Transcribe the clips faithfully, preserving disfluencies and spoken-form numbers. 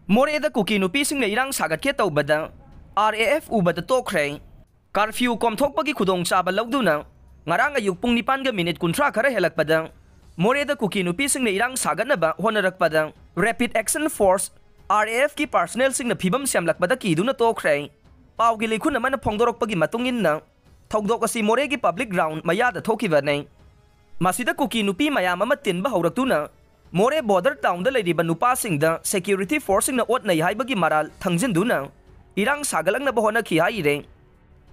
ꯃꯣꯔꯦꯗ ꯀꯨꯀꯤ ꯅꯨꯄꯤꯁꯤꯡꯅ ꯏꯔꯥꯡ ꯁꯥꯒꯠꯀꯦ ꯇꯧꯕꯗ ꯑꯥꯔ ꯑꯦ ꯑꯦꯐ ꯎꯕꯗ ꯇꯣꯛꯈ꯭ꯔꯦ꯫ ꯀꯥꯔꯐ꯭ꯌꯨ ꯀꯣꯝꯊꯣꯛꯄꯒꯤ ꯈꯨꯗꯣꯡꯆꯥꯕ ꯂꯧꯗꯨꯅ ꯉꯔꯥꯡ ꯑꯌꯨꯛ ꯄꯨꯡ ꯅꯤꯄꯥꯟꯒ ꯃꯤꯅꯤꯠ ꯀꯨꯟꯊ꯭ꯔꯥ ꯈꯔ ꯍꯦꯜꯂꯛꯄꯗ ꯃꯣꯔꯦꯗ ꯀꯨꯀꯤ ꯅꯨꯄꯤꯁꯤꯡꯅ ꯏꯔꯥꯡ ꯁꯥꯒꯠꯅꯕ ꯍꯣꯠꯅꯔꯛꯄꯗ Rapid Action Force, R A ꯑꯦꯐꯀꯤ ꯄꯥꯔꯁꯅꯦꯜꯁꯤꯡꯅ ꯐꯤꯕꯝ ꯁꯦꯝꯂꯛꯄꯗ ꯀꯤꯗꯨꯅ ꯇꯣꯛꯈ꯭ꯔꯦ꯫ ꯄꯥꯎꯒꯤ ꯂꯤꯈꯨꯟ ꯑꯃꯅ ꯐꯣꯡꯗꯣꯔꯛꯄꯒꯤ ꯃꯇꯨꯡ ꯏꯟꯅ, ꯊꯧꯗꯣꯛ ꯑꯁꯤ ꯃꯣꯔꯦꯒꯤ ꯄꯕ꯭ꯂꯤꯛ ꯒ꯭ꯔꯥꯎꯟ ꯃꯌꯥꯗ ꯊꯣꯛꯈꯤꯕꯅꯤ꯫ ꯃꯁꯤꯗ ꯀꯨꯀꯤ ꯅꯨꯄꯤ ꯃꯌꯥꯝ ꯑꯃ ꯇꯤꯟꯕ ꯍꯧꯔꯛꯇꯨꯅ ꯃꯣꯔꯦ ꯕꯣꯔꯗꯔ ꯇꯥꯎꯟꯗ ꯂꯩꯔꯤꯕ ꯅꯨꯄꯥꯁꯤꯡꯗ ꯁꯦꯀ꯭ꯌꯨꯔꯤꯇꯤ ꯐꯣꯔꯁꯁꯤꯡꯅ ꯑꯣꯠꯅꯩ ꯍꯥꯏꯕꯒꯤ ꯃꯔꯥꯜ ꯊꯪꯖꯤꯟꯗꯨꯅ ꯏꯔꯥꯡ ꯁꯥꯒꯠꯂꯛꯅꯕ ꯍꯣꯠꯅꯈꯤ ꯍꯥꯏꯔꯦ꯫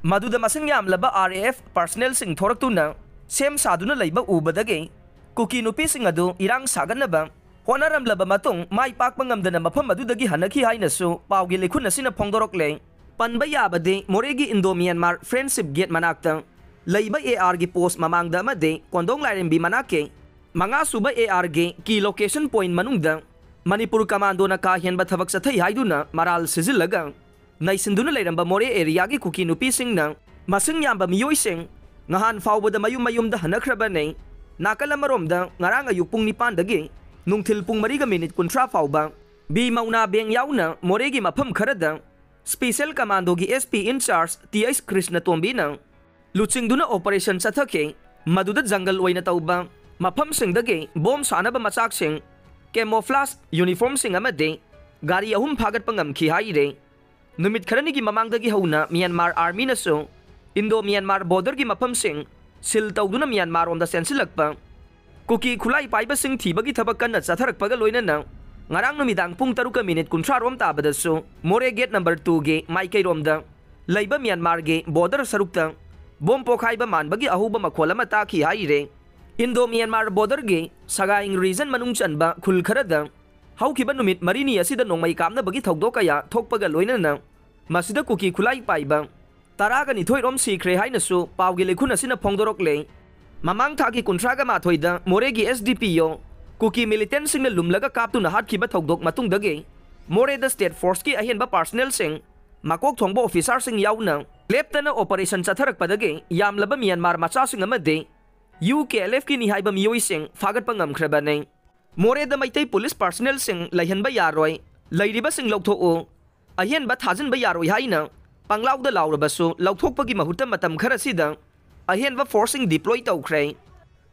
ꯃꯗꯨꯗ ꯃꯁꯤꯡ ꯌꯥꯝꯂꯕ ꯑꯥꯔ ꯑꯦ ꯑꯦꯐ ꯄꯥꯔꯁꯅꯦꯜꯁꯤꯡ ꯊꯣꯔꯛꯇꯨꯅ ꯁꯦꯝ ꯁꯥꯗꯨꯅ ꯂꯩꯕ ꯎꯕꯗꯒꯤ ꯀꯨꯀꯤ ꯅꯨꯄꯤꯁꯤꯡ ꯑꯗꯨ ꯏꯔꯥꯡ ꯁꯥꯒꯠꯅꯕ ꯍꯣꯠꯅꯔꯝꯂꯕ ꯃꯇꯨꯡ ꯃꯥꯏ ꯄꯥꯛꯄ ꯉꯝꯗꯅ ꯃꯐꯝ ꯑꯗꯨꯗꯒꯤ ꯍꯟꯅꯈꯤ ꯍꯥꯏꯅꯁꯨ ꯄꯥꯎꯒꯤ ꯂꯤꯈꯨꯟ ꯑꯁꯤꯅ ꯐꯣꯡꯗꯣꯔꯛꯂꯦ꯫ ꯄꯟꯕ ꯌꯥꯕꯗꯤ ꯃꯣꯔꯦꯒꯤ ꯏꯟꯗꯣ ꯃ꯭ꯌꯥꯟꯃꯥꯔ ꯐ꯭ꯔꯦꯟꯗꯁꯤꯞ ꯒꯦꯠ ꯃꯅꯥꯛꯇ ꯂꯩꯕ ꯑꯦ ꯑꯥꯔꯒꯤ ꯄꯣꯁ ꯃꯃꯥꯡꯗ ꯑꯃꯗꯤ ꯀꯣꯟꯗꯣꯡ ꯂꯥꯏꯔꯦꯝꯕꯤ ꯃꯅꯥꯛꯀꯤ ꯃꯉꯥ ꯁꯨꯕ ꯑꯦ ꯑꯥꯔꯒꯤ ꯀꯤ ꯂꯣꯀꯦꯁꯟ ꯄꯣꯏꯟꯠ ꯃꯅꯨꯡꯗ ꯃꯅꯤꯄꯨꯔ ꯀꯃꯥꯟꯗꯣꯅ ꯀꯥ ꯍꯦꯟꯕ ꯊꯕꯛ ꯆꯠꯊꯩ ꯍꯥꯏꯗꯨꯅ ꯃꯔꯥꯜ ꯁꯤꯖꯤꯜꯂꯒ ꯅꯩꯁꯤꯟꯗꯨꯅ ꯂꯩꯔꯝꯕ ꯃꯣꯔꯦ ꯑꯦꯔꯤꯌꯥꯒꯤ ꯀꯨꯀꯤ ꯅꯨꯄꯤꯁꯤꯡꯅ ꯃꯁꯤꯡ ꯌꯥꯝꯕ ꯃꯤꯑꯣꯏꯁꯤꯡ ꯉꯍꯥꯟ ꯐꯥꯎꯕꯗ ꯃꯌꯨꯝ ꯃꯌꯨꯝꯗ ꯍꯟꯅꯈ꯭ꯔꯕꯅꯤ꯫ ꯅꯥꯀꯜ ꯑꯃꯔꯣꯝꯗ ꯉꯔꯥꯡ ꯑꯌꯨꯛ ꯄꯨꯡ ꯅꯤꯄꯥꯟꯗꯒꯤ ꯅꯨꯡꯊꯤꯜ ꯄꯨꯡ ꯃꯔꯤꯒ ꯃꯤꯅꯤꯠ ꯀꯨꯟꯊ꯭ꯔꯥ ꯐꯥꯎꯕ ꯕꯤ ꯃꯧꯅꯥ ꯕꯦꯡ ꯌꯥꯎꯅ ꯃꯣꯔꯦꯒꯤ ꯃꯐꯝ ꯈꯔꯗ ꯁ꯭ꯄꯦꯁꯦꯜ ꯀꯃꯥꯟꯗꯣꯒꯤ S P incharge T H ꯀ꯭ꯔꯤꯁꯅꯇꯣꯝꯕꯤꯅ ꯂꯨꯆꯤꯡꯗꯨꯅ ꯑꯣꯄꯔꯦꯁꯟ ꯆꯠꯊꯈꯤ꯫ ꯃꯗꯨꯗ ꯖꯪꯒꯜ ꯑꯣꯏꯅ ꯇꯧꯕ ꯃꯐꯝꯁꯤꯡꯗꯒꯤ ꯕꯣꯝ ꯁꯥꯟꯅꯕ ꯃꯆꯥꯛꯁꯤꯡ, ꯀꯦꯃꯣꯐ꯭ꯂꯥꯖ ꯌꯨꯅꯤꯐꯣꯔꯝꯁꯤꯡ ꯑꯃꯗꯤ ꯒꯥꯔꯤ ꯑꯍꯨꯝ ꯐꯥꯒꯠꯄ ꯉꯝꯈꯤ ꯍꯥꯏꯔꯦ꯫ ꯅꯨꯃꯤꯠ ꯈꯔꯅꯤꯒꯤ ꯃꯃꯥꯡꯗꯒꯤ ꯍꯧꯅ ꯃ꯭ꯌꯥꯟꯃꯥꯔ ꯑꯥꯔꯃꯤꯅꯁꯨ ꯏꯟꯗꯣ ꯃ꯭ꯌꯥꯟꯃꯥꯔ ꯕꯣꯔꯗꯔꯒꯤ ꯃꯐꯝꯁꯤꯡ ꯁꯤꯜ ꯇꯧꯗꯨꯅ ꯃ꯭ꯌꯥꯟꯃꯥꯔꯔꯣꯝꯗ ꯆꯦꯟꯁꯤꯜꯂꯛꯄ ꯀꯨꯀꯤ ꯈꯨꯠꯂꯥꯏ ꯄꯥꯏꯕꯁꯤꯡ ꯊꯤꯕꯒꯤ ꯊꯕꯛ ꯀꯟꯅ ꯆꯠꯊꯔꯛꯄꯒ ꯂꯣꯏꯅꯅ ꯉꯔꯥꯡ ꯅꯨꯃꯤꯗꯥꯡ ꯄꯨꯡ ꯇꯔꯨꯛꯀ ꯃꯤꯅꯤꯠ ꯀꯨꯟꯊ꯭ꯔꯥ ꯔꯣꯝ ꯇꯥꯕꯗꯁꯨ ꯃꯣꯔꯦ ꯒꯦꯠ ꯅꯝꯕꯔ ꯇꯨꯒꯤ ꯃꯥꯏꯀꯩꯔꯣꯝꯗ ꯂꯩꯕ ꯃ꯭ꯌꯥꯟꯃꯥꯔꯒꯤ ꯕꯣꯔꯗꯔ ꯁꯔꯨꯛꯇ ꯕꯣꯝ ꯄꯣꯈꯥꯏꯕ ꯃꯥꯟꯕꯒꯤ ꯑꯍꯧꯕ ꯃꯈꯣꯜ ꯑꯃ ꯇꯥꯈꯤ ꯍꯥꯏꯔꯦ꯫ ꯏꯟꯗꯣ ꯃ꯭ꯌꯥꯟꯃꯥꯔ ꯕꯣꯔꯗꯔꯒꯤ ꯁꯒꯥꯏꯡ ꯔꯤꯖꯟ ꯃꯅꯨꯡ ꯆꯟꯕ ꯈꯨꯜ ꯈꯔꯗ ꯍꯧꯈꯤꯕ ꯅꯨꯃꯤꯠ ꯃꯔꯤꯅꯤ ꯑꯁꯤꯗ ꯅꯣꯡꯃꯩ ꯀꯥꯞꯅꯕꯒꯤ ꯊꯧꯗꯣꯛ ꯀꯌꯥ ꯊꯣꯛꯄꯒ ꯂꯣꯏꯅꯅ ꯃꯁꯤꯗ ꯀꯨꯀꯤ ꯈꯨꯠꯂꯥꯏ ꯄꯥꯏꯕ ꯇꯔꯥꯒ ꯅꯤꯊꯣꯏ ꯔꯣꯝ ꯁꯤꯈ꯭ꯔꯦ ꯍꯥꯏꯅꯁꯨ ꯄꯥꯎꯒꯤ ꯂꯩꯈꯨꯟ ꯑꯁꯤꯅ ꯐꯣꯡꯗꯣꯔꯛꯂꯦ꯫ ꯃꯃꯥꯡ ꯊꯥꯒꯤ ꯀꯨꯟꯊ꯭ꯔꯥꯒ ꯃꯥꯊꯣꯏꯗ ꯃꯣꯔꯦꯒꯤ ꯑꯦꯁ ꯗꯤ ꯄꯤ ꯑꯣ ꯀꯨꯀꯤ ꯃꯤꯂꯤꯇꯦꯟꯠꯁꯤꯡꯅ ꯂꯨꯝꯂꯒ ꯀꯥꯞꯇꯨꯅ ꯍꯥꯠꯈꯤꯕ ꯊꯧꯗꯣꯛ ꯃꯇꯨꯡꯗꯒꯤ ꯃꯣꯔꯦꯗ ꯁ꯭ꯇꯦꯠ ꯐꯣꯔꯁꯀꯤ ꯑꯍꯦꯟꯕ ꯄꯥꯔꯁꯅꯦꯜꯁꯤꯡ, ꯃꯀꯣꯛ ꯊꯣꯡꯕ ꯑꯣꯐꯤꯁꯥꯔꯁꯤꯡ ꯌꯥꯎꯅ ꯂꯦꯞꯇꯅ ꯑꯣꯄꯔꯦꯁꯟ ꯆꯠꯊꯔꯛꯄꯗꯒꯤ ꯌꯥꯝꯂꯕ ꯃ꯭ꯌꯥꯟꯃꯥꯔ ꯃꯆꯥꯁꯤꯡ ꯑꯃꯗꯤ ꯌꯨ ꯀꯦ ꯑꯦꯜ ꯑꯦꯐꯀꯤꯅꯤ ꯍꯥꯏꯕ ꯃꯤꯑꯣꯏꯁꯤꯡ ꯐꯥꯒꯠꯄ ꯉꯝꯈ꯭ꯔꯕꯅꯤ꯫ ꯃꯣꯔꯦꯗ ꯃꯩꯇꯩ ꯄꯨꯂꯤꯁ ꯄꯥꯔꯁꯅꯦꯜꯁꯤꯡ ꯂꯩꯍꯟꯕ ꯌꯥꯔꯣꯏ, ꯂꯩꯔꯤꯕꯁꯤꯡ ꯂꯧꯊꯣꯛꯎ꯫ ꯑꯍꯦꯟꯕ ꯊꯥꯖꯤꯟꯕ ꯌꯥꯔꯣꯏ ꯍꯥꯏꯅ ꯄꯪꯂꯥꯎꯗ ꯂꯥꯎꯔꯕꯁꯨ, ꯂꯧꯊꯣꯛꯄꯒꯤ ꯃꯍꯨꯠꯇ ꯃꯇꯝ ꯈꯔꯁꯤꯗ ꯑꯍꯦꯟꯕ force ꯁꯤꯡ deploy ꯇꯧꯈ꯭ꯔꯦ꯫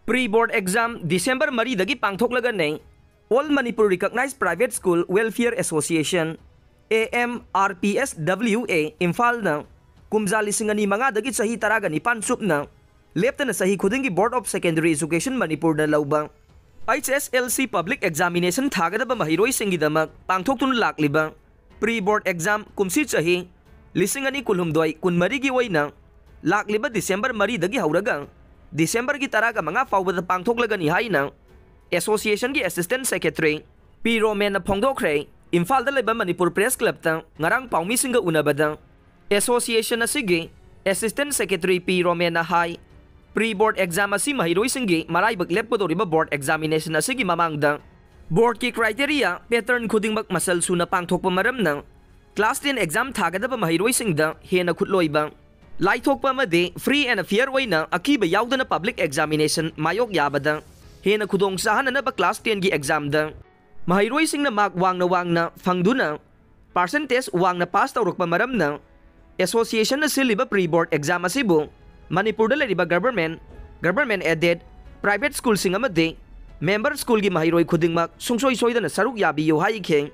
Pre board exam December ꯃꯔꯤꯗꯒꯤ ꯄꯥꯡꯊꯣꯛꯂꯒꯅꯤ꯫ All Manipur Recognized Private School Welfare Association, A M R P S W A, ꯏꯝꯐꯥꯜꯅ ꯀꯨꯝꯖꯥ ꯂꯤꯁꯤꯡ ꯑꯅꯤ ꯃꯉꯥꯗꯒꯤ ꯆꯍꯤ ꯇꯔꯥꯒ ꯅꯤꯄꯥꯟ ꯆꯨꯞꯅ ꯂꯦꯞꯇꯅ ꯆꯍꯤ ꯈꯨꯗꯤꯡꯒꯤ Board of Secondary Education ꯃꯅꯤꯄꯨꯔꯅ ꯂꯧꯕ H S L C public examination ꯊꯥꯒꯗꯕ ꯃꯍꯩꯔꯣꯏꯁꯤꯡꯒꯤꯗꯃꯛ ꯄꯥꯡꯊꯣꯛꯇꯨꯅ ꯂꯥꯛꯂꯤꯕ pre board exam ꯀꯨꯝꯁꯤ ꯆꯍꯤ ꯂꯤꯁꯤꯡ ꯑꯅꯤ ꯀꯨꯟꯍꯨꯝꯗꯣꯏ ꯀꯨꯟꯃꯔꯤꯒꯤ ꯑꯣꯏꯅ ꯂꯥꯛꯂꯤꯕ December ꯃꯔꯤꯗꯒꯤ ꯍꯧꯔꯒ December ꯒꯤ ꯇꯔꯥꯒ ꯃꯉꯥ ꯐꯥꯎꯕꯗ ꯄꯥꯡꯊꯣꯛꯂꯒꯅꯤ ꯍꯥꯏꯅ Association ꯒꯤ Assistant Secretary ꯄꯤ ꯔꯣꯃꯦꯟꯅ ꯐꯣꯡꯗꯣꯛꯈ꯭ꯔꯦ꯫ ꯏꯝꯐꯥꯜꯗ ꯂꯩꯕ ꯃꯅꯤꯄꯨꯔ Press Club ꯇ ꯉꯔꯥꯡ ꯄꯥꯎꯃꯤꯁꯤꯡꯒ ꯎꯅꯕꯗ Association ꯑꯁꯤꯒꯤ Assistant Secretary ꯄꯤ ꯔꯣꯃꯦꯟꯅ ꯍꯥꯏ, pre board exam ꯑꯁꯤ ꯃꯍꯩꯔꯣꯏꯁꯤꯡꯒꯤ ꯃꯔꯥꯏꯕꯛ ꯂꯦꯞꯀꯗꯧꯔꯤꯕ board examination ꯑꯁꯤꯒꯤ ꯃꯃꯥꯡꯗ board ꯀꯤ criteria pattern ꯈꯨꯗꯤꯡꯃꯛ ꯃꯁꯜ ꯁꯨꯅ ꯄꯥꯡꯊꯣꯛꯄ ꯃꯔꯝꯅ class ten exam ꯊꯥꯒꯗꯕ ꯃꯍꯩꯔꯣꯏꯁꯤꯡꯗ ꯍꯦꯟꯅ ꯈꯨꯠꯂꯣꯏꯕ, ꯂꯥꯏꯊꯣꯛꯄ ꯑꯃꯗꯤ free and fair ꯑꯣꯏꯅ ꯑꯀꯤꯕ ꯌꯥꯎꯗꯅ public examination ꯃꯥꯌꯣꯛ ꯌꯥꯕꯗ ꯍꯦꯟꯅ ꯈꯨꯗꯣꯡ ꯆꯥꯍꯟꯅꯅꯕ class ten ꯒꯤ exam ꯗ ꯃꯍꯩꯔꯣꯏꯁꯤꯡꯅ mark ꯋꯥꯡꯅ ꯋꯥꯡꯅ ꯐꯪꯗꯨꯅ percentage ꯋꯥꯡꯅ pass ꯇꯧꯔꯛꯄ ꯃꯔꯝꯅ Association ꯅ ꯁꯤꯜꯂꯤꯕ pre board exam ꯑꯁꯤꯕꯨ ꯃꯅꯤꯄꯨꯔꯗ ꯂꯩꯔꯤꯕ government, government aided, private school ꯁꯤꯡ ꯑꯃꯗꯤ member school ꯒꯤ ꯃꯍꯩꯔꯣꯏ ꯈꯨꯗꯤꯡꯃꯛ ꯁꯨꯡꯁꯣꯏ ꯁꯣꯏꯗꯅ ꯁꯔꯨꯛ ꯌꯥꯕꯤꯌꯨ ꯍꯥꯏꯈꯤ꯫